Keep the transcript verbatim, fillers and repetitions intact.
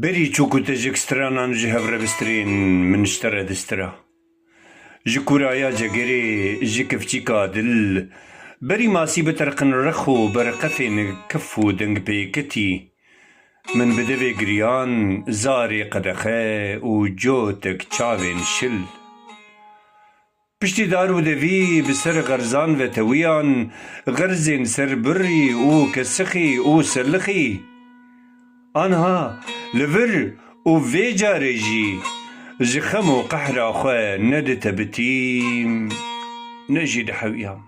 Berî çûk û tejik stranan ji hev re bistirên, min ji te re distira. Ji kûraya cegerê, ji kifçîka dil, berî masî biterqin rex û berqefên kif û dengpêketî. Min bi devê giriyan, zarê qedexe û cotek çavên şil. Piştî dar û devî bi ser xerzan ve tewiyan, xerzên serbirî û kesixî û selixî. Anha li vir û vê carê jî ji xem û qehra xwe ne ditebitîm, ne jî dihewiyam.